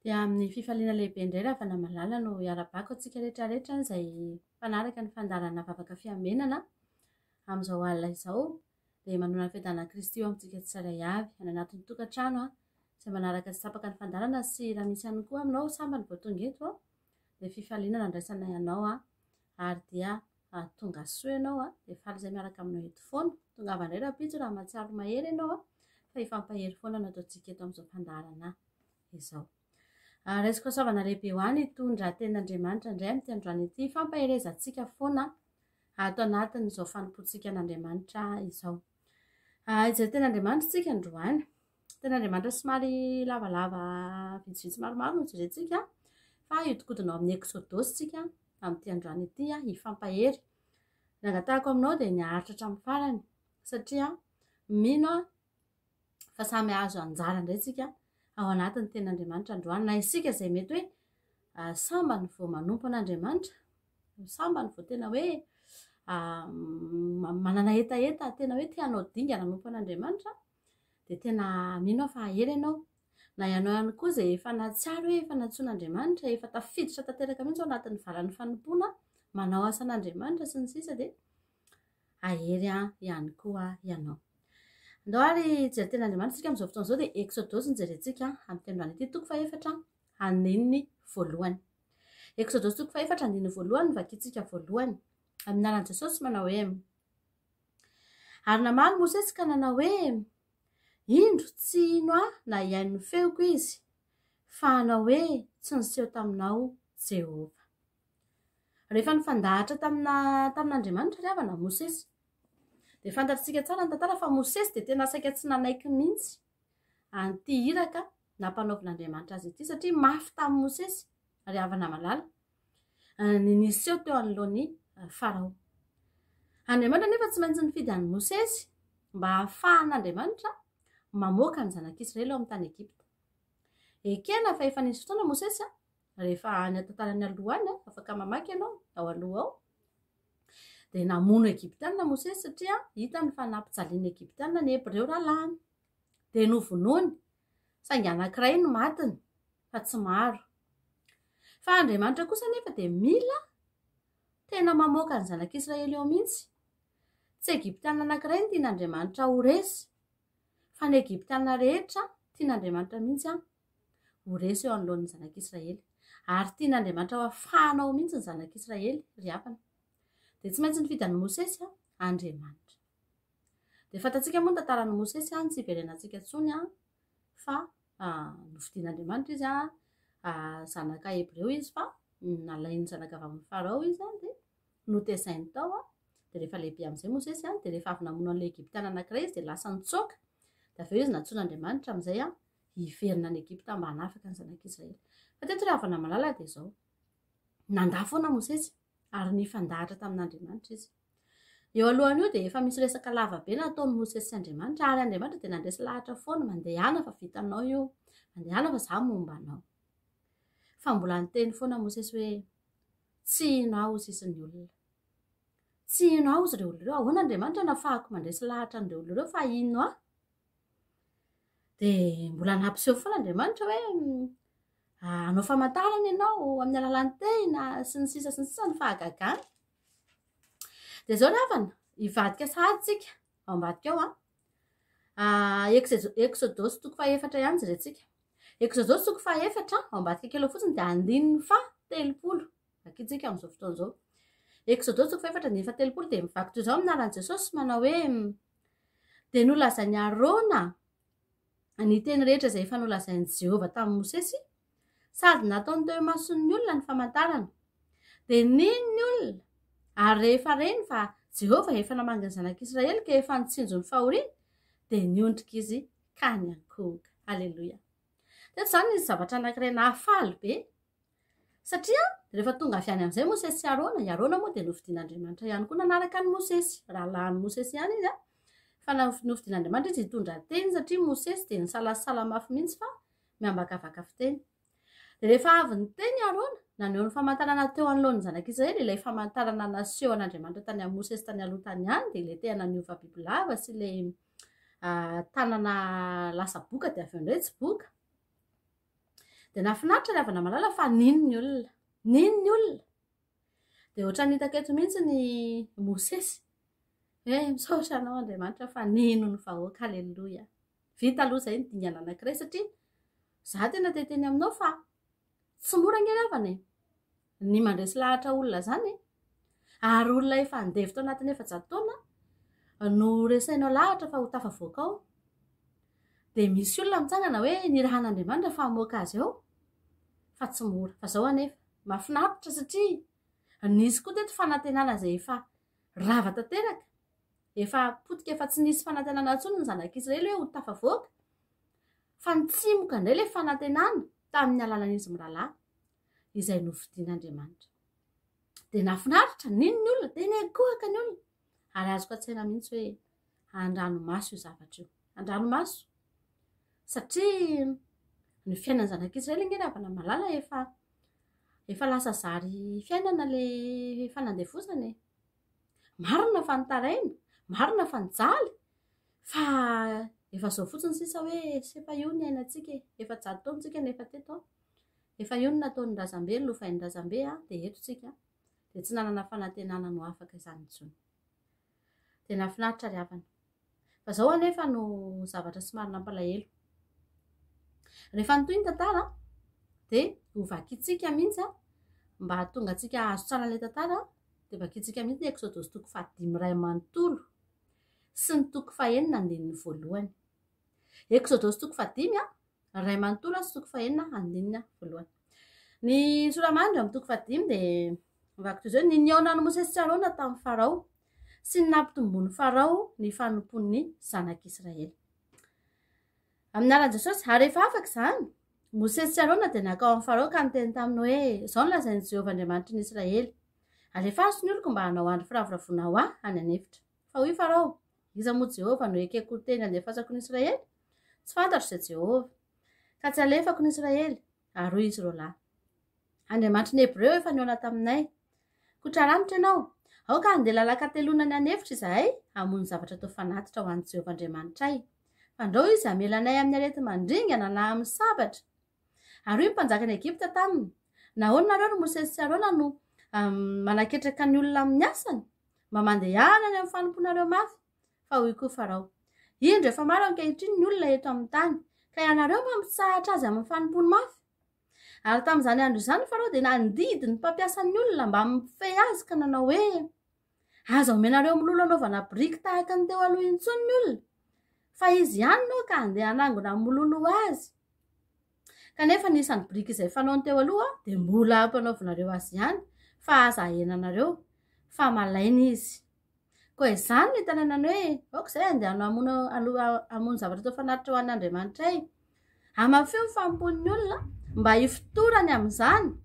Dia amin'ny fifaliana lehibe indray Ravana malala no iarabako antsika rehetra rehetra izay mpanaraka ny fandaharana vavaka fiambenana amin'izao alina izao. Dia manona ny fiadanan'i Kristy eo amintsika tsirairay avy any anatin'ny tokantrano izay manaraka tsy tapaka ny fandaharana sy raha misy ihany koa aminao sambany vao tonga eto dia fifaliana nandraisanay anao ary dia tonga soa ianao dia faly izay miaraka aminao eto foana. Tongava indray rahampitso raha mahatsiaro mahery ianao fa hifampahery foana no ataontsika eto amin'izao fandaharana izao. Raisiko fahasoavana lehibe ho ahy ny hitondra tenin'Andriamanitra indray amin'ity androany ity. Fampaherezantsika foana ato anatin'izao fanompoantsika an'Andriamanitra izao. Hijery tenin'Andriamanitra isika androany. Tenin'Andriamanitra somary lavalava vitsivitsy maromaro no jerentsika fa hiodikodina ao amin'ny Eksodosy isika amin'ity androany ity hifampahery. Ny angatahako aminao dia ny haharitra hatramin'ny farany satria mino aho fa samy hahazo anjara indray isika ao anatin'ny tenin'Andriamanitra androany. Na isika izay mety hoe ah, sambany vao manompo an'Andriamanitra, sambany vao tena hoe ah, manana hetaheta, tena hoe te hanao dingana hanompo an'Andriamanitra, dia tena mino aho fa hahery ianao. Na ianao ihany koa izay efa nahatsiaro hoe efa nantsoin'Andriamanitra, efa tafiditra tanteraka mihitsy ao anatin'ny valan'ny fanompoana, manao asan'Andriamanitra sy ny sisa dia hahery ihany koa ianao. Andao ary hijery tenin'Andriamanitra isika amin'izao fotoana izao dia Eksodosy no jerentsika amin'ny teny androany ity toko fahefatra andininy voalohany. Eksodosy toko fahefatra andininy voalohany no vakintsika voalohany. Amin'ny anaran'i Jesosy manao hoe Ary namaly Mosesy ka nanao hoe Indro tsy hino ahy na hihaino ny feoko izy fa hanao hoe tsy niseho taminao Jehovah. Rehefa nifandahatra tamina tamin'Andriamanitra ry havana Mosesy, dia fantatsika tsara ny tantara fa Mosesy dia tena saika tsy nanaiky mihitsy an'ity iraka nampanaovin'Andriamanitra azy ity satria mafy tamin'i Mosesy ry havana malala ny niseho teo anoloan'i Farao. Andriamanitra nefa tsy maintsy nifidy an'i Mosesy mba hahafahan'Andriamanitra mamoaka ny zanak'Israely ao amin'ny tany Egypta. Ekena fa efa nisy fotoana Mosesy Rehefa any an-tantarany aloha any, afaka mamaky ianao ao aloha ao, dia namono Egyptiana Mosesy satria hitany fa nampijalian'ny Egyptiana ny Hebreo rahalahiny. Dia novonoiny, saingy anankiray no matiny fa tsy maro. Fa Andriamanitra kosa anefa dia mila tena mamoaka ny zanak'Israely eo mihitsy. Tsy Egyptiana anankiray no tian'Andriamanitra ho resy, fa ny Egyptiana rehetra tian'Andriamanitra mihitsy ho resy eo anoloan'ny zanak'Israely. Ary tian'Andriamanitra ho afahana ao mihitsy ny zanak'Israely, ry havana. Dia tsy maintsy nifidy an'i Mosesy Andriamanitra. Dia fantatsika moa ny tantaran'i Mosesy, tsy hiverenantsika intsony fa nofidian'Andriamanitra izy, zanaka hebreo izy fa nalain'ny zanaka vavin'i Farao izy dia notezainy tao. Dia rehefa lehibe amin'izay Mosesy, dia rehefa avy namono an'ilay Egyptiana anankiray izy dia lasa nitsoaka. Dia avy eo izy nantsoin'Andriamanitra amin'izay hiverina any Egypta mba hanafaka ny zanak'Israely. Fa teto ry havana malala dia izao. Nandà foana Mosesy ary nifandahatra tamin'Andriamanitra izy. Eo alohan'io dia efa misy resaka lava be nataon'i Mosesy sy Andriamanitra ary Andriamanitra dia nandresy lahatra foana, mandehana fa vitanao io, mandehana fa za momba anao. Fa mbola niteny foana Mosesy hoe tsy hino ahy hozy izy ny olona. Tsy hino ahy hozy ireo olona ireo. Ahoana Andriamanitra nafahako mandresy lahatra an'ireo olona ireo fa hino ahy? Dia mbola nampiseho foana Andriamanitra hoe hanao famantarana ianao amin'ny alalan'ny tehina sy ny sisa sy ny sisa ny fahagagana. Dia izao ry havana, hivadika sahady tsika ao ambadika ao an. Eksodosy toko fahefatra ihany jerentsika. Eksodosy toko fahefatra ao ambadika kely ao fotsiny dia andininy faha 30. Vakintsika amin'izao fotoana izao. Eksodosy toko fahefatra andininy faha 30 dia mivaky toy izao amin'ny anaran'i Jesosy manao hoe Dia nolazain'i Arona ny teny rehetra izay efa nolazain'i Jehovah tamin'i Mosesy, sady nataony teo imason'ny olona ny famantarana. Dia nino ny olona, ary rehefa reny fa Jehovah efa namangy ny zanak'Israely ka efa nitsinjo ny fahoriany, dia niondrika izy ka niankohoka. Aleloia. Teto izany nisy zavatra anankiray nahafaly be. Satria rehefa tonga avy any amin'izay Mosesy sy Arona, i Arona moa dia nofidin'Andriamanitra ihany koa nanaraka an'i Mosesy, rahalahin'i Mosesy ihany izy, fa nofidin'Andriamanitra izy hitondra teny satria Mosesy dia nisalasala mafy mihitsy fa miambakavaka fiteny. Dia rehefa avy niteny i Arona, naneho ny famantarana teo anoloan'ny zanak'Israely, ilay famantarana nasehon'Andriamanitra tany amin'i Mosesy tany aloha tany ihany, dia ilay tehana niova bibilava sy ilay tanana lasa boka dia avy eo indray tsy boka. Dia nahafinaritra ry havana malala fa nino ny olona. Nino ny olona. Dia ohatran'ny hitako eto mihitsy ny Mosesy. Hoe misaotra anao Andriamanitra fa nino ny vahoaka. Aleloia. Vita aloha izay ny dingana anankiray satria za tena te hiteny aminao fa tsy mora ange ry havana e. Ny mandresy lahatra olona izany e. Ary olona efa andevo tao anatin'ny 400 taona no resainao lahatra fa ho tafavoaka ao. Dia misy olona mitsangana hoe nirahan'Andriamanitra fa hamoaka azy ao. Fa tsy mora. Fa izao anefa, mahafinaritra satria nisy koa teto fanantenana izay efa rava tanteraka. Efa potika efa tsy nisy fanantenana intsony ny zanak'Israely hoe ho tafavoaka. Fa nitsimoka indray ilay fanantenana tamin'ny alalan'izy mirahalahy izay nofidin'Andriamanitra. Dia nahafinaritra, nino ny olona, dia niankohoka ny olona. Ary azoko an-tsaina mihitsy hoe andranomaso io zavatra io. Andranomaso. Satria ny fiainan'ny zanak'Israely ange ry havana malala efa efa lasa zary fiainana ilay fanandevozana e. Marina fa nitaraina, marina fa nijaly, fa efa izao fotsiny sisa hoe efa io ny ainantsika e, 400 taona tsika no efa teto an. Efa io no nataon'ny razambe, lovain'ny razambe an, dia eto tsika dia tsy nanana fanantenana no afaka izany intsony. Dia nahafinaritra ry havana. Fa izao anefa no zavatra somary nampalahelo. Rehefa nitohy ny tantara dia ho vakintsika mihitsy mba hahatonga antsika hahazo tsara ilay tantara dia vakintsika mihitsy ny Eksodosy toko fahadimy iray manontolo sy ny toko fahenina andininy voalohany. Eksodosy toko fahadimy iray manontolo sy toko fahenina andininy voalohany. Ny sora-mandry amin'ny toko fahadimy dia mivaky toy izao, ny nihaonan'i Mosesy sy Arona tamin'i Farao sy ny nampitomboan'i Farao ny fanompoan'ny zanak'Israely. Amin'ny anaran'i Jesosy, ary rehefa afaka izany, Mosesy sy Arona dia nankao amin'i Farao ka niteny taminy hoe, Izao no lazain'i Jehovah Andriamanitry ny Israely, Alefaso ny oloko mba hanao andro firavoravoana ho ahy any an'efitra. Fa hoy Farao, Iza moa Jehovah no ekeko ho teny handefasako ny Israely? Tsy fantatro izay Jehovah. Ka tsy halefako ny Israely. Ary hoy izy roalahy, Andriamanitry ny Hebreo efa nihaona taminay. Koa traranitra ianao. Aoka handeha lalan-kateloana any an'efitra izahay hamono zavatra atao fanatitra ho an'i Jehovah Andriamanitray. Fandrao izy hamela anay amin'ny areti-mandringana na amin'ny sabatra. Ary hoy ny mpanjakan'i Egypta taminy, Nahoana nareo ry Mosesy sy Arona no manaketraka ny olona amin'ny asany? Mba mandehana any amin'ny fanompoanareo mafy. Fa hoy koa Farao, Indro, efa maro ankehitriny ny olona eto amin'ny tany, ka ianareo mampitsahatra azy amin'ny fanompoany mafy. Ary tamin'izany andro izany Farao dia nandidy ny mpampiasa ny olona mbamin'ny mpifehy azy ka nanao hoe, Aza omenareo mololo anaovana biriky tahaka ny teo aloha intsony ny olona, fa izy ihany no ka handeha hanangona mololo ho azy. Kanefa ny isan'ny biriky izay fanaony teo aloha dia mbola ampanaovinareo azy ihany, fa aza ahenanareo, fa malaina izy. Koa izany no itenenany hoe, aoka izay handeha hamono hamono zavatra atao fanatitra ho an'Andriamanitray. Hamafio ny fanompoan'ny olona mba hifotorany amin'izany,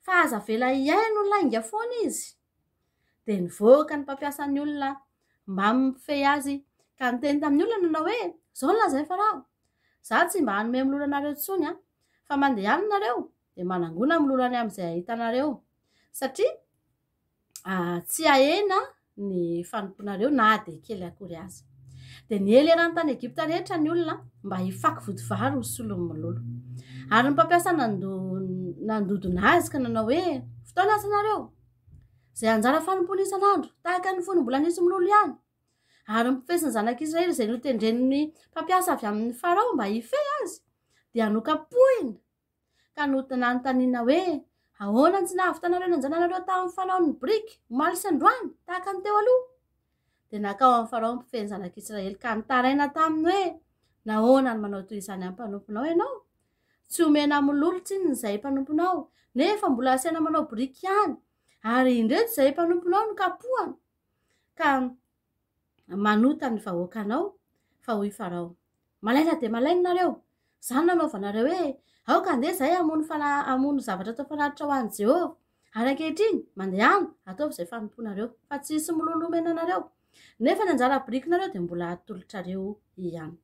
fa aza avela hihaino lainga foana izy. Dia nivoaka ny mpampiasa ny olona mbamin'ny mpifehy azy ka niteny tamin'ny olona nanao hoe, Izao no lazain'i Farao, Izaho tsy mba hanome mololo anareo intsony, fa mandehana nareo dia manangona mololo any amin'izay ahitanareo, satria tsy hahena ny fanompoanareo na dia kely akory aza. Dia niely eran'ny tany Egypta rehetra ny olona mba hifaky vodivary ho solon'ny mololo. Ary ny mpampiasa nandodona azy ka nanao hoe, Fotoana asanareo, izay anjara fanompoana isan'andro, tahaka ny fony mbola nisy mololo ihany. Ary ny mpifehy sy ny zanak'Israely izay notendren'ny mpampiasa avy amin'ny Farao mba hifehy azy, dia nokapohina ka nanontaniana hoe, Ahoana no tsy nahavitanareo nanjananareo tamin'ny fanaon'ny biriky, omaly sy androany, tahaka ny teo aloha? Dia nankao amin'i Farao ny mpifehy ny zanak'Israely ka nitaraina taminy hoe, Nahoana no manao toy izany amin'ny mpanomponao ianao? Tsy omena mololo tsinona izahay mpanomponao, nefa mbola asaina manao biriky ihany, ary indreto izahay mpanomponao no kapohana, ka manota ny vahoakanao. Fa hoy Farao, Malaina dia malaina nareo! Izany no nanaovanareo hoe, 'Aoka handeha izahay hamono fana, hamono zavatra atao fanatitra ho an'i Jehovah. Ary ankehitriny, mandehana, ataovy izay fanompoanareo, fa tsy hisy mololo homena anareo. Nefa ny anjara birikinareo dia mbola hatolotrareo ihany.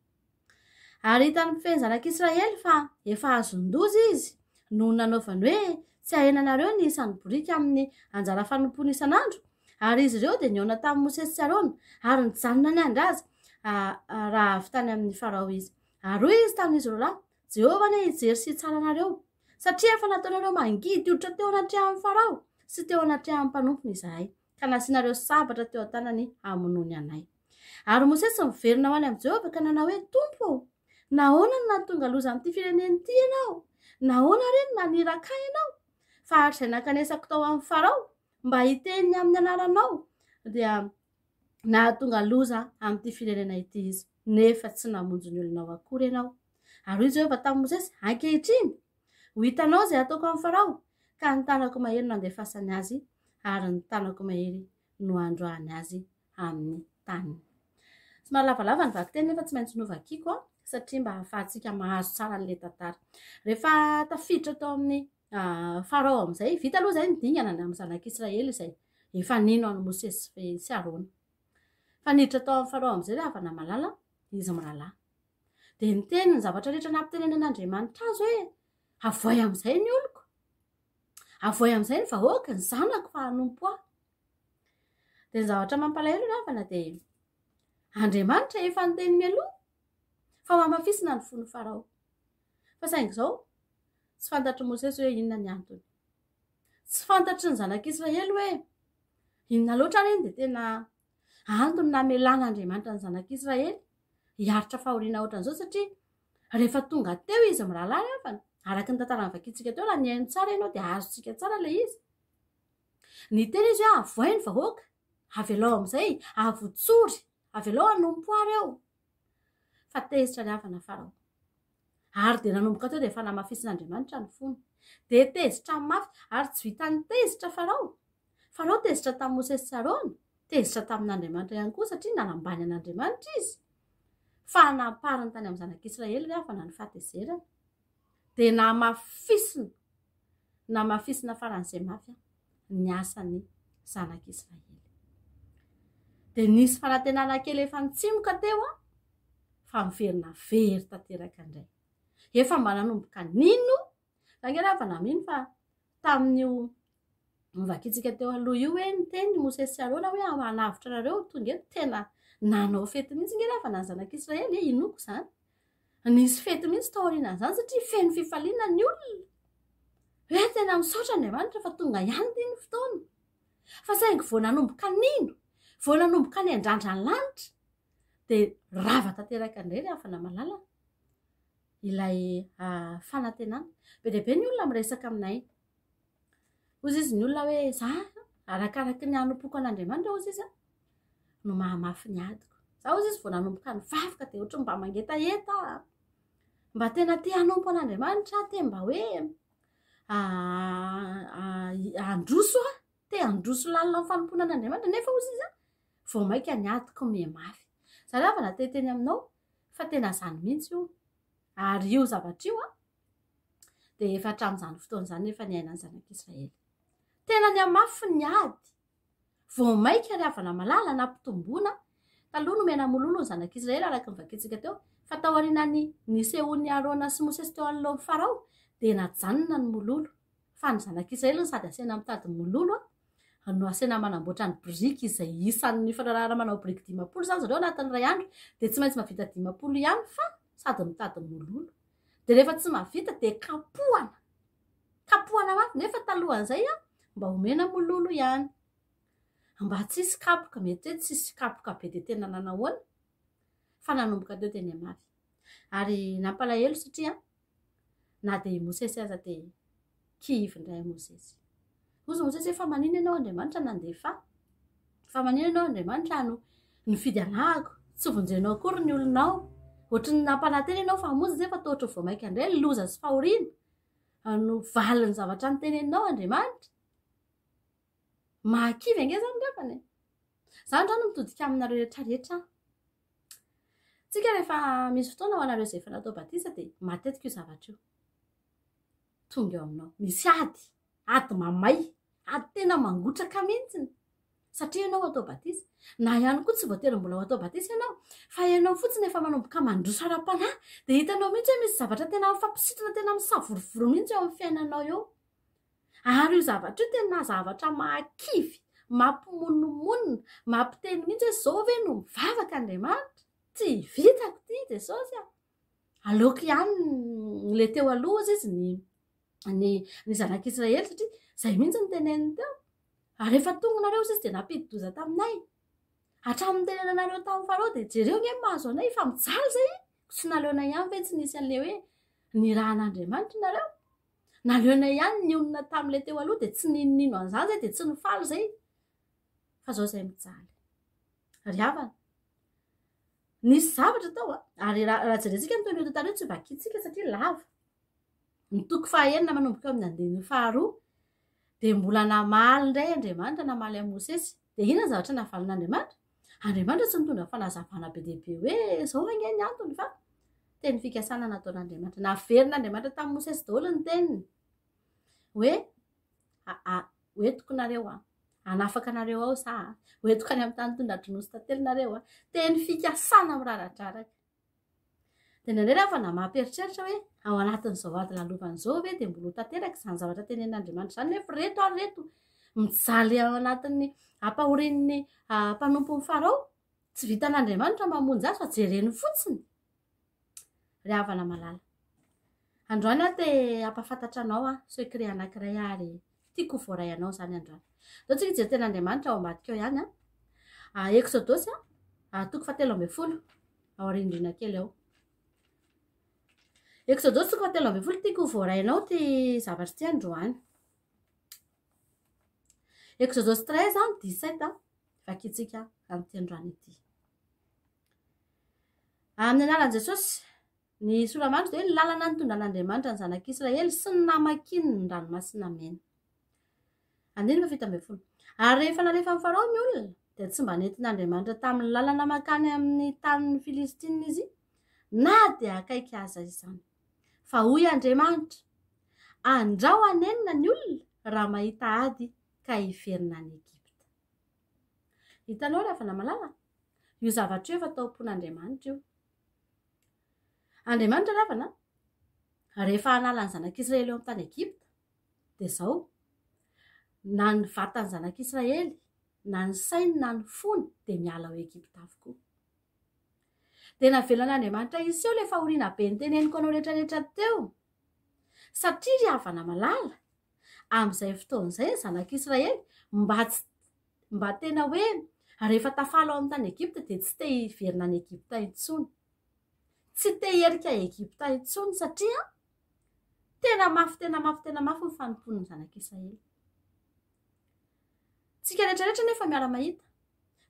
Ary hitan'ny mpifehy ny zanak'Israely fa efa azon-doza izy, noho ny nanaovany hoe, Tsy hahenanareo ny isan'ny boriky amin'ny anjara fanompoana isan'andro. Ary izy ireo dia nihaona tamin'i Mosesy sy Arona, ary nijanona niandry azy raha avy tany amin'i Farao izy. Ary hoy izy tamin'izy roa lahy, Jehovah anie hijery sy hitsara anareo. Satria efa nataonareo mangidy hoditra teo anatrehan'i Farao sy teo anatrehan'ny mpanompony izahay, ka nasianareo sabatra teo an-tanany hamonoany anay. Ary Mosesy niverina ho any amin'i Jehovah ka nanao hoe, Tompo ô, nahoana no nahatonga loza amin'ity firenena ity ianao? Nahoana re no naniraka ahy ianao? Fa hatrizay nankanesako tao amin'i Farao mba hiteny ny amin'ny anaranao, dia nahatonga loza amin'ity firenena ity izy, nefa tsy namonjy ny olonao akory ianao. Ary hoy Jehovah tamin'i Mosesy, Ankehitriny, ho hitanao izay hataoko amin'i Farao, ka ny tanako mahery no handefasany azy, ary ny tanako mahery no handroahany azy amin'ny taniny. Somary lavalava ny vakiteny nefa tsy maintsy novakiko satria mba hahafahantsika mahazo tsara an'ilay tantara. Rehefa tafiditra tao amin'ny Farao amin'izay, vita aloha izay ny dingana ny amin'ny zanak'Israely izay efa nino an'i Mosesy sy Arona. Fa niditra tao amin'ny Farao amin'izay ry havana malala izy mirahalahy. Dia niteny ny zavatra rehetra nampitenenan'Andriamanitra azy hoe, avoay amin'izay ny oloko, avoay amin'izay ny vahoaka, ny zanako fa hanompo ahy. Dia ny zavatra mampalahelo ry havana dia Andriamanitra efa niteny mialoha fa ho hamafisina ny fon'i Farao. Fa saingy izao, tsy fantatr'i Mosesy hoe inona ny antony. Tsy fantatry ny zanak'Israely hoe inona loatra ary dia tena antony namelan'Andriamanitra ny zanak'Israely hiaritra fahoriana ohatran'izao satria rehefa tonga teo izy mirahalahy havana, araka ny tantara novakintsika teo, raha nihaino tsara ianao dia azontsika tsara ilay izy. Niteny izy hoe avoay ny vahoaka, avelao amin'izay, avotsory, avelao hanompo ahy ireo. Fa tezitra ny havana Farao. Ary dia nanomboka teo dia efa namafisin'Andriamanitra ny fony. Dia tezitra mafy, ary tsy vitan'ny tezitra Farao. Farao tezitra tamin'i Mosesy sy Arona, tezitra tamin'Andriamanitra ihany koa satria nanambany an'Andriamanitra izy. Fa nampariny tany amin'ny zanak'Israely ry havana ny fahatezerany. Dia namafisina, namafisina faran'izay mafy ny asan'ny zanak'Israely. Dia nisy fanantenana kely efa nitsimoka teo an, fa miverina very tanteraka indray. Efa mba nanomboka nino, za nge raha namino fa tamin'io novakintsika teo aloha io hoe niteny Mosesy sy Arona hoe hanavotra anareo tonga eto, tena nanao fety mihitsy nge raha ny zanak'Israely e, inoako izany. Nisy fety mihitsy tao aorianan'izany satria feno fifaliana ny olona. Hoe tena misaotra Andriamanitra fa tonga ihany ity ny fotoana. Fa saingy vao nanomboka nino, vao nanomboka niandrandra ny lanitra, dia rava tanteraka indray ry havana malala ilay fanantenana. Be dia be ny olona miresaka aminay. Hozy izy ny olona hoe za arakaraky ny hanompoako an'Andriamanitra hozy izy no mahamafy ny adiko. Za hozy izy vao nanomboka nivavaka dia ohatran'ny mba mangetaheta aho. Mba tena te hanompo an'Andriamanitra aho, te mba hoe handroso aho. Te handroso lalina amin'ny fanompoana an'Andriamanitra nefa hozy izy vao mainka ny adiko mihamafy. Za ry havana te hiteny aminao fa tena izany mihitsy io. Ary io zavatra io dia efa hatramin'izany fotoana izany efa niainan'ny zanak'Israely. Tena nihamafy ny ady. Vao mainka ry havana malala nampitomboana taloha nomena mololo ny zanak'Israely araka ny vakintsika teo fa taorian'ny nisehoan'i Arona sy Mosesy teo anoloan'i Farao dia najanona ny mololo. Fa ny zanak'Israely no sady asaina mitady mololo no asaina manamboatra ny biriky izay isan'ny nifanarahana manao biriky 50 izany zareo anatin'ny iray andro dia tsy maintsy mahavita 50 ihany fa sady mitady mololo. Dia rehefa tsy mahavita dia kapohana. Kapohana mafy nefa talohan'izay mba omena mololo ihany. Mba tsisy kapoka, mety hoe tsisy kapoka be dia tena nanahoana fa nanomboka teo teny mafy. Ary nampalahelo satria Na dia i Mosesy aza dia kivy indray i Mosesy. Hoy izy Mosesy hoe fa maninona ianao Andriamanitra nandefa ahy? Fa maninona ianao Andriamanitra no nifidy anahako? Tsy vonjenao akory ny olonao. Ohatry ny nampanantena ianao fa hamonjy nefa toa ohatry ny vao mainka indray ny loza sy fahoriana no valin'ny zavatra noteneninao Andriamanitra. Mahakivy ange izany ry havana e. Za androany mitodika aminareo rehetra rehetra. Tsika rehefa misy fotoana ho anareo izay efa natao batisa dia matetika io zavatra io. Tonga eo aminao. Misy ady, ady mamay, ady tena mangotraka mihitsy. Satria ianao atao batisa. Na ihany koa tsy voatery mbola ho atao batisa ianao, fa ianao fotsiny efa manomboka mandroso ara-panahy dia hitanao mihitsy hoe misy zavatra tena mifampisintona, tena misavorovoro mihitsy eo amin'ny fiainanao eo. Ary io zavatra io tena zavatra mahakivy, mampimonomonona, mampiteny mihitsy hoe zao ve no mivavaka Andriamanitra? Tsy vitako ity Jesosy a! Aleoko ihany le teo aloha hozy izy ny. Ny ny zanak'Israely satria izay mihitsy no teneniny teo. Ary rehefa tonga nareo izy dia nampidi-doza taminay. Hatramin'ny nitenenanareo tamin'i Farao dia jereo ange ny mahazo anay fa mijaly izay. Tsy naleonay ihany ve tsy nisy an'ilay hoe nirahan'Andriamanitra nareo? Naleonay ihany nionona tamin'ilay teo aloha dia tsy ninonino an'izany izay dia tsy nifaly izay. Fa izao izay mijaly. Ry havana, nisy zavatra tao a, ary raha jerentsika ny tohin'io tantara io tsy vakintsika satria lava. Ny toko fahaenina manomboka eo amin'ny andininy faharoa dia mbola namaly indray Andriamanitra, namaly an'i Mosesy. Dia inona ny zavatra navalin'Andriamanitra? Andriamanitra tsy nitondra fanazavana be dia be hoe izao ange ny antony fa teny fikasana nataon'Andriamanitra. Naverin'Andriamanitra tamin'i Mosesy daholo ny teniny hoe hoentiko nareo aho, hanafaka anareo aho za, hoentiko any amin'ny tany tondra-dronono sy tantely nareo aho. Teny fikasana miraradraraka. Dia indraindray aho fa na mampieritreritra hoe ao anatin'izao ady lalovana izao ve dia mbola ho tanteraka izany zavatra tenenin'Andriamanitra izany nefa ireto ary ireto mijaly ao anatin'ny ampahorian'ny mpanompon'i Farao. Tsy vitan'Andriamanitra mamonjy azy fa jereny fotsiny. Ry havana malala. Androany aho te hampahafantatra anao aho secret anankiray ary tiako ho voaray anao izany androany. Ndao tsika hijery tenin'Andriamanitra ao ambadika ao ihany an. Eksodosy an, toko fahatelo ambin'ny folo. Ao aoriandriana kely ao. Eksodosy toko fahatelo ambin'ny folo tiako ho voarainao ity zavatra ity androany. Eksodosy 13 17 vakintsika amin'ity androany ity. Amin'ny anaran'i Jesosy, ny sora-mandry dia hoe ny lalana nitondran'Andriamanitra ny zanak'Israely sy ny namakiany ny ranomasina mena. Andininy faha 17. Ary rehefa nalefan'i Farao ny olona, dia tsy mba nentin'Andriamanitra tamin'ny lalana mankany amin'ny tanin'ny Filistina izy, na dia akaiky aza izany. Fa hoy Andriamanitra, Andrao hanenina ny olona raha mahita ady ka hiverina any Egypta. Hitanao ry havana malala? Io zavatra io efa tao am-pon'Andriamanitra io. Andriamanitra ry havana, rehefa hanala ny zanak'Israely eo amin'ny tany Egypta, dia izao, na ny vatan'ny zanak'Israely, na ny sainy na ny fony dia miala ao Egypta avokoa. Dia navelan'Andriamanitra hiseho ilay fahoriana be niteneniko anao rehetrarehetra teo. Satria ry havana malala, amin'izay fotoana izay ny zanak'Israely mba tsy mba tena hoe rehefa tafala ao amin'ny tany Egypta dia tsy te hiverina any Egypta intsony. Tsy te hierika Egypta intsony satria Tena mafy, tena mafy, tena mafy ny fanompoan'ny zanak'Israely. Tsika rehetrarehetra nefa miara-mahita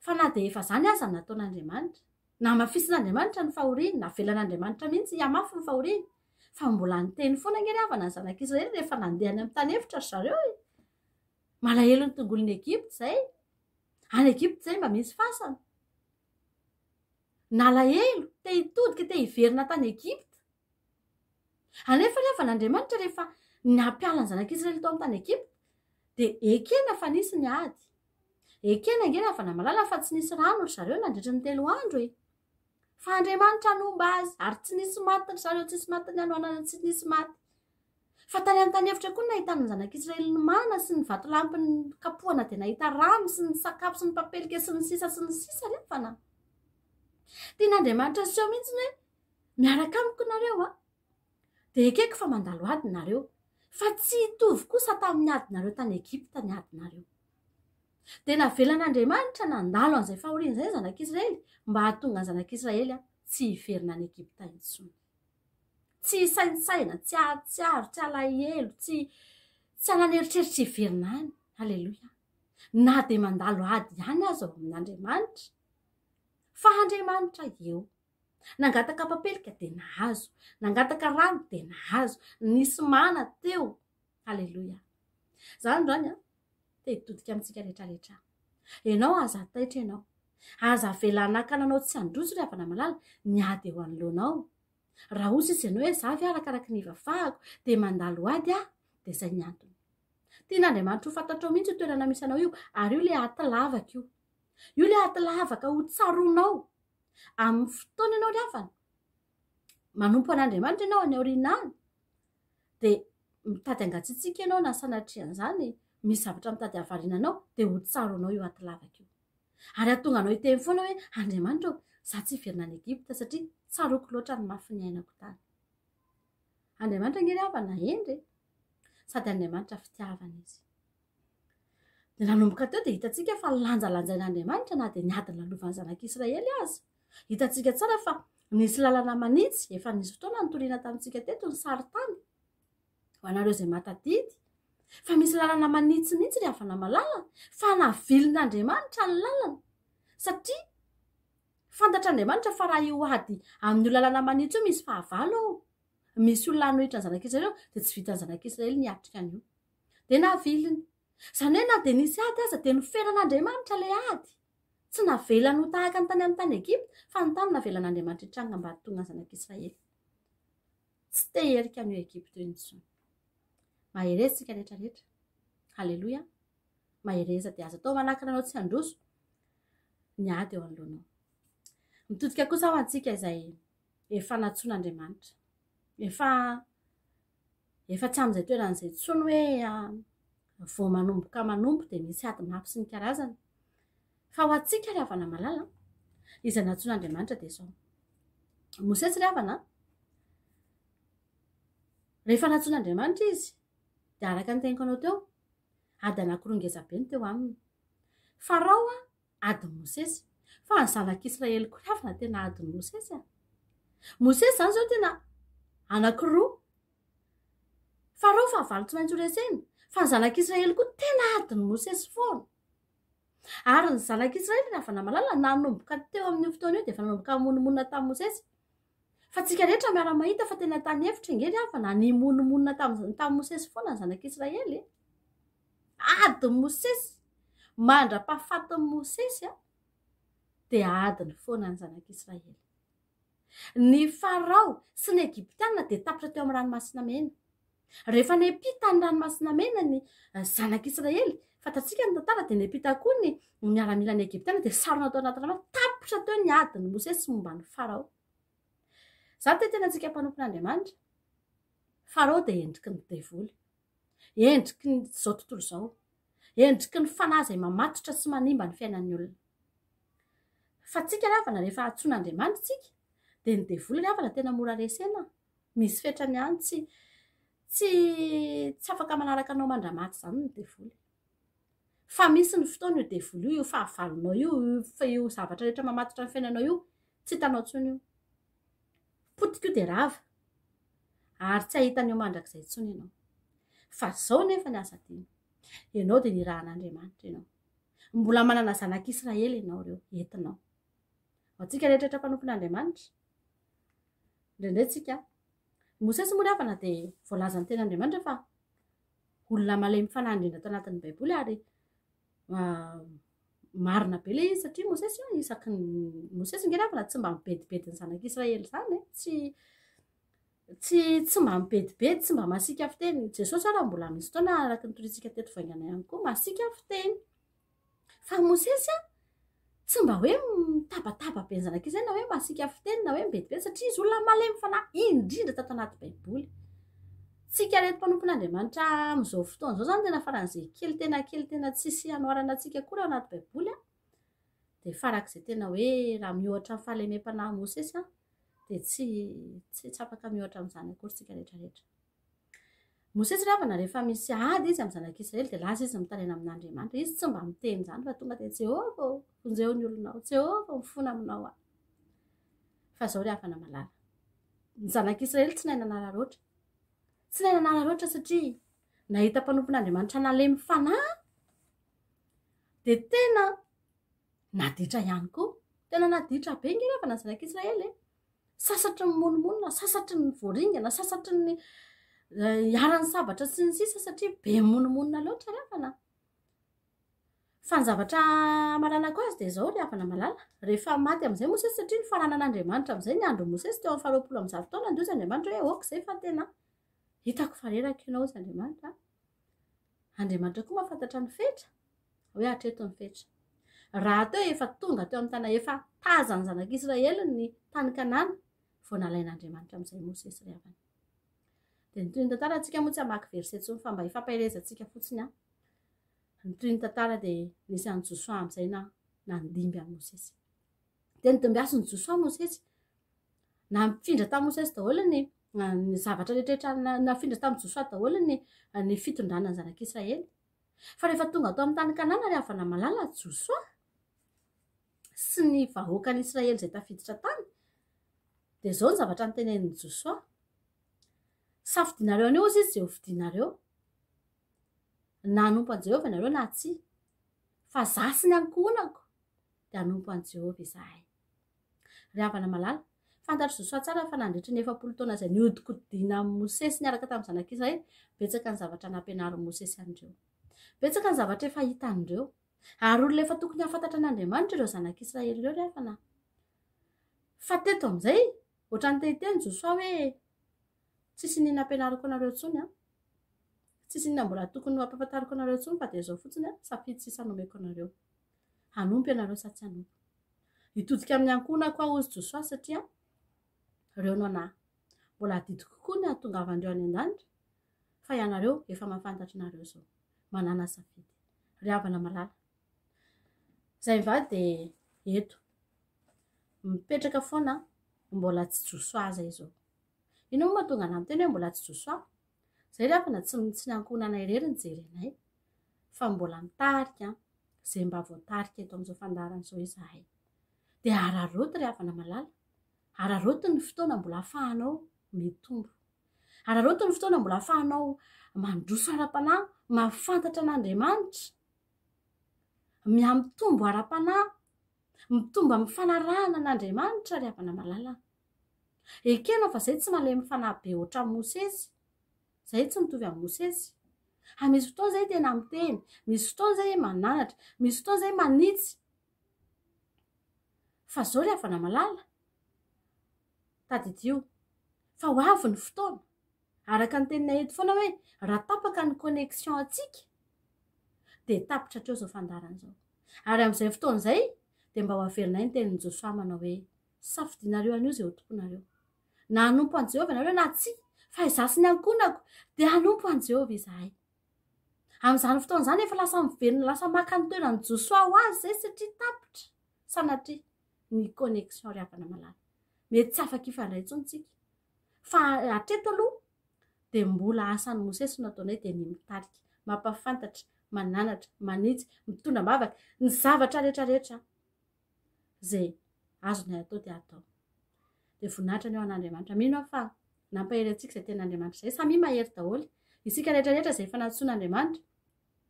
fa na dia efa izany aza ny nataon'Andriamanitra, namafisin'Andriamanitra ny fahoriany, navelan'Andriamanitra mihitsy hihamafy ny fahoriany, fa mbola niteny foana ange ry havana ny zanak'Israely rehefa nandeha any amin'ny tany efitra ry zareo e. Malahelo ny tongolon'i Egypta izay. Any Egypta izay mba misy fasana. Nalahelo, te hitodika, te hiverina tany Egypta. Anefa ry havana, Andriamanitra rehefa nampiala ny zanak'Israely tao amin'ny tany Egypta dia ekena fa nisy ny ady. Ekena ange ry havana malala fa tsy nisy rano ry zareo nandritra ny telo andro e. Fa Andriamanitra nomba azy ary tsy nisy maty ry zareo, tsisy maty ny hanoanana, tsy nisy maty. Fa tany amin'ny tany efitra koa nahitana ny zanak'Israely ny mana sy ny vatolampy kapohana dia nahita rano sy ny sakafo sy ny papelika sy ny sisa sy ny sisa ry havana. Tian'Andriamanitra aseho mihitsy ny hoe Miaraka amiko nareo a! Dia ekeko fa mandalo ady nareo, fa tsy hitovy kosa tamin'ny adinareo tany Egypta ny adinareo. Dia navelan'Andriamanitra nandalo an'izay fahoriana izay ny zanak'Israely mba hahatonga ny zanak'Israely tsy hiverina any Egypta intsony. Tsy hisaintsaina, tsy hahatsiaro, tsy halahelo, tsy tsy hanana eritreritra hiverina any. Aleloia. Na dia mandalo ady ihany aza ao amin'Andriamanitra, fa Andriamanitra eo. Nangataka papelika dia nahazo. Nangataka rano dia nahazo. Nisy mana teo. Aleloia. Za androany an, te hitodika amintsika rehetra rehetra. Ianao aza taitra ianao. Aza avela hanakana anao tsy handroso ry havana malala ny ady eo anoloanao. Raha hozy izy ianao hoe za ve arakaraky ny ivavahako dia mandalo ady aho dia izay ny antony. Tian'Andriamanitra ho fantatrao mihitsy io toerana misy anao io ary io ilay aty lavaka io. Io ilay aty lavaka ho tsaroanao. Amin'ny fotoana ianao ry havana, manompo an'Andriamanitra ianao any aoriana any, dia mitady hangatsiatsiaka ianao na sanatria an'izany, misy zavatra mitady hahavariana anao, dia ho tsaroanao io aty lavaka io. Ary hahatonga anao hiteny foana hoe, Andriamanitra ô, izaho tsy hiverina any Egypta satria tsaroako loatra ny mafy niainako tany. Andriamanitra ange ry havana hendry e! Sady Andriamanitra fitiavana izy. Dia nanomboka teo dia hitantsika fa lanjalanjain'Andriamanitra na dia ny ady lalovan'ny zanak'Israely aza. Hitantsika tsara fa nisy lalana manitsy, efa nisy fotoana nitoriana tamintsika teto ny sarintany. Ho anareo izay mahatadidy fa misy lalana manitsy mihitsy ry havana malala fa navilin'Andriamanitra ny lalana satria fantatr'Andriamanitra fa raha io ady amin'io lalana manitsy io misy fahavalo ao, misy olona hanohitra ny zanak'Israely ao, dia tsy vitan'ny zanak'Israely ny hiatrika an'io. Dia naviliny. Izany hoe na dia nisy ady aza dia noferan'Andriamanitra ilay ady. Tsy navelany ho tahaka ny tany amin'ny tany Egypta fa ny tany navelan'Andriamanitra hitranga mba hahatonga ny zanak'Israely. Tsy te hierika an'io Egypta io intsony. Mahereza isika rehetra rehetra. Haleloia. Mahereza dia aza atao manakana anao tsy handroso ny ady eo anoloanao. Mitodika kosa ho antsika izay efa nantsoin'Andriamanitra. Efa efa tsy amin'izay toerana izay intsony hoe vao manomboka manompo dia misy ady mafy sy ny karazany. Fa ho antsika ry havana malala, izay nantsoin'Andriamanitra dia izao. Mosesy ry havana, rehefa nantsoin'Andriamanitra izy, dia araka ny teniko anao teo, ady anankiroa ngeza be no teo aminy. Farao adin'i Mosesy, fa ny zanak'Israely koa ry havana tena adin'i Mosesy. Mosesy izany izao tena anankiroa. Farao fahavalo tsy maintsy horesena, fa ny zanak'Israely koa tena adin'i Mosesy foana. Ary ny zanak'Israely ry havana malala nanomboka teo amin'io fotoana io dia efa nanomboka nimonomonona tamin'i Mosesy. Fa tsika rehetra miara-mahita fa tena tany efitra ange ry havana, nimonomonona tamin'ny tamin'i Mosesy foana ny zanak'Israely e. Adin'i Mosesy, mandra-pahafatin'i Mosesy a, dia adiny foana ny zanak'Israely. Ny Farao sy ny Egyptiana dia tapitra teo amin'ny Ranomasina Mena. Rehefa niampita ny Ranomasina Mena ny zanak'Israely, fantatsika ny tantara, dia niampita koa ny miaramilan'ny Egyptiana, dia sarona tao anaty ranomasina. Tapitra teo ny adin'i Mosesy momba an'i Farao. Izaho te hiteny antsika mpanompon'Andriamanitra, Farao dia endriky ny devoly, endriky ny izao tontolo izao, endriky ny fanahy izay mamatotra sy manimba ny fiainan'ny olona. Fa tsika ry havana rehefa antsoin'Andriamanitra tsika dia ny devoly ry havana tena mora resena, misy fetrany ihany tsy tsy tsy afaka manaraka anao mandramaty izany ny devoly. Fa misy ny fotoana io devoly io, io fahavalonao io, io zavatra rehetra mamatotra ny fiainanao io, tsy hitanao intsony io. Potika io dia rava ary tsy hahita an'io mandrakizay intsony ianao. Fa izao nefa ny aza adino, ianao dia nirahan'Andriamanitra ianao. Mbola manana zanak'Israely ianao ireo entinao. Ho antsika rehetra rehetra mpanompon'Andriamanitra, indraindray tsika, Mosesy moa ry havana dia voalazan'ny tenin'Andriamanitra fa olona malemy fanahy indrindra tao anatin'ny Baiboly ary marina be ilay izy satria Mosesy io isaky ny Mosesy nge ry havana tsy mba mibedibedy ny zanak'Israely izany e, tsy tsy tsy mba mibedibedy, tsy mba masiaka fiteny. Jesosy ara mbola misy fotoana araka ny torintsika teto vaingana ihany koa masiaka fiteny. Fa Mosesy a, tsy mba hoe mitabataba be ny zanak'Israely na hoe masiaka fiteny na hoe mibedibedy satria izy olona malemy fanahy indrindra tato anaty Baiboly. Tsika reto mpanompon'Andriamanitra amin'izao fotoana izao izany tena faran'izay kely tena kely tena tsisy hanoharana antsika akory ao anaty Baiboly a. Dia farak'izay tena hoe raha miohatra amin'ny fahalemem-panahy Mosesy a, dia tsy tsy tsy afaka miohatra amin'izany akory isika rehetra rehetra. Mosesy ry havana rehefa misy ady izy amin'ny zanak'Israely dia lasa izy mitaraina amin'Andriamanitra. Izy tsy mba miteny izany fa tonga dia Jehovah ô, vonjeo ny olonao, Jehovah mifona aminao aho. Fa izao ry havana malala, ny zanak'Israely tsy nahay nanararaotra. Tsy nahay nanararaotra satria nahita mpanompon'Andriamanitra nalemy fanahy dia tena naditra ihany koa. Tena naditra be nge ry havana ny zanak'Israely e. Sasatry ny monomonona, sasatry ny voaringana, sasatry ny iharan'ny sabatra sy ny sisa satria be monomonona loatra ry havana. Fa ny zavatra hamaranako azy dia izao ry havana malala, rehefa maty amin'izay Mosesy satria nifaranan'Andriamanitra amin'izay ny andron'i Mosesy teo amin'ny faharoapolo amby zato taona ndoza Andriamanitra hoe ok izay fa tena hitako fa reraka ianao hozy Andriamanitra. Andriamanitra koa mahafantatra ny fetra. hoe hatreto ny fetra. Raha teo efa tonga teo amin'ny tana efa tazan'ny zanak'Israely ny tany Kanana vao nalain'Andriamanitra amin'izay Mosesy ry havana. Dia ny tohin'ny tantara antsika moa tsy hamaky verset intsony fa mba hifampaherezantsika fotsiny an. Ny tohin'ny tantara dia nisy an'i Josoa amin'izay na nandimby an'i Mosesy. Dia nodimbiasin'i Josoa Mosesy. Nampifindra tamin'i Mosesy daholo ny Ny zavatra rehetra rehetra nafindra tamin'i Josoa daholo ny ny fitondrana ny zanak'Israely. Fa rehefa tonga tao amin'ny tany Kanana ry havana malala Josoa sy ny vahoakan'Israely izay tafiditra tany, dia izao ny zavatra notenenin'i Josoa. Safidinareo anio hozy izy izay hofidinareo. Na hanompo an'i Jehovah ianareo na tsia. Fa za sy ny ankohonako dia hanompo an'i Jehovah izahay. Ry havana malala, fantatr'i Josoa tsara fa nandritra ny 40 taona izay nihodinkodina amin'i Mosesy niaraka tamin'ny zanak'Israely, betsaka ny zavatra nampianarin'i Mosesy an'ireo. Betsaka ny zavatra efa hitan'ireo. Ary olona efa tokony hahafantatra an'Andriamanitra ireo zanak'Israely ireo ry havana. Fa teto amin'izay, ohatran'ny te hiteny Josoa hoe, tsisy ny nampianariko anareo intsony an. Tsisy inona mbola tokony ho ampahafantariko anareo intsony fa dia izao fotsiny an, safidy sisa nomeko anareo. Hanompo ianareo sa tsy hanompo. Hitodika amin'ny ankohonako aho hozy Josoa satria ireo no anah. Mbola adidiko koa ny hahatongavan'ireo any an-danitra fa ianareo efa mahafantatra anareo izao. Manàna safidy. Ry havana malala. Izay mivady dia eto. Mipetraka foana mbola tsy Josoa aza izao. Inona moa mahatonga anah miteny hoe mbola tsy Josoa? Izay ry havana tsy tsy ny ankohonanay irery no jerenay fa mbola mitarika izay mba voatarika eto amin'izao fandaharana izao izahay. Dia araraoty ry havana malala, araraoty ny fotoana mbola ahafahanao mitombo. Araraoty ny fotoana mbola ahafahanao mandroso ara-panahy, mahafantatra an'Andriamanitra, mihamitombo ara-panahy, mitombo amin'ny fanarahana an'Andriamanitra ry havana malala. Ekena fa zay tsy malemy fanahy be ohatran'i Mosesy. Zay tsy mitovy amin'i Mosesy. Ary misy fotoana zay tena miteny, misy fotoana zay mananatra, misy fotoana zay manitsy. Fa zao ry havana malala, tadidio fa ho avy ny fotoana. Araka ny teninay eto foana hoe raha tapaka ny connexion antsika dia tapitra hatreo izao fandaharana izao. Ary amin'izay fotoana izay dia mba ho averinay ny tenin'i Josoa manao hoe Safidinareo anio izay ho tomponareo. Na hanompo an'i Jehovah ianareo na tsia, fa izaho sy ny ankohonako dia hanompo an'i Jehovah izahay. Amin'izany fotoana izany efa lasa miverina lasa maka ny toeran'i Josoa ho azy izay satria tapitra, sanatria, ny connexion ry havana malala. Mety tsy afaka hifandray intsony tsika. Fa hatreto aloha dia mbola asan'i Mosesy no ataonay dia ny mitarika, mampahafantatra, mananatra, manitsy, mitondra am-bavaka, ny zavatra rehetra rehetra. Izay azonay atao dia atao. Dia voninahitra ny eo an'Andriamanitra. Mino aho fa nampahery antsika izay tenin'Andriamanitra izay. Samia mahery daholo. Isika rehetra rehetra izay efa nantsoin'Andriamanitra,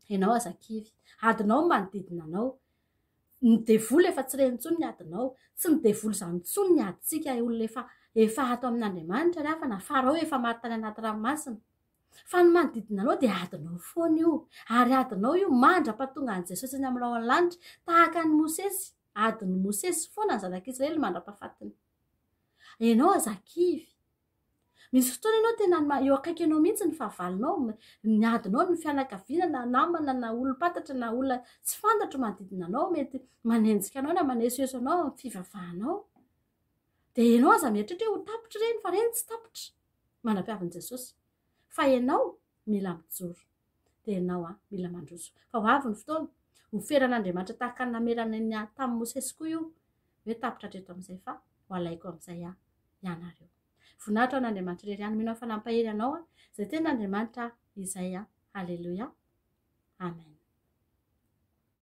ianao aza kivy. Adinao ny manodidina anao. Ny devoly efa tsy reny intsony ny adinao. Tsy ny devoly izany intsony ny adintsika olona efa efa ato amin'Andriamanitra ry hafa na Farao efa maty tany anaty ranomasina. Fa ny manodidina anao dia adinao foana io, ary adinao io mandra-pahatonga an'i Jesosy any amin'ny rahon'ny lanitra, tahaka an'i Mosesy, adin'i Mosesy foana ny zanak'Israely mandra-pahafatiny. Ianao aza kivy. Misy fotoana ianao tena eo akaiky anao mihitsy ny fahavalonao, ny adinao, ny fianakaviana na namana na olom-pantatra na olona tsy fantatro manodidina anao mety manenjika anao na manesoeso anao amin'ny fivavahanao. Dia ianao aza mieritreritra hoe ho tapitra ireny fa ireny tsy tapitra mandra-piavin'i Jesosy. Fa ianao mila mijoro. Dia ianao an, mila mandroso. Fa ho avy ny fotoana, ho feran'Andriamanitra tahaka ny namerany ny ahy tamin'i Mosesy koa io, hoe tapitra hatreto amin'izay fa ho alaiko amin'izay aho ianareo. Voninahitra ho an'Andriamanitra irery ihany. Mino aho fa nampahery anao aho, izay tenin'Andriamanitra izay an. Haleloia. Amen.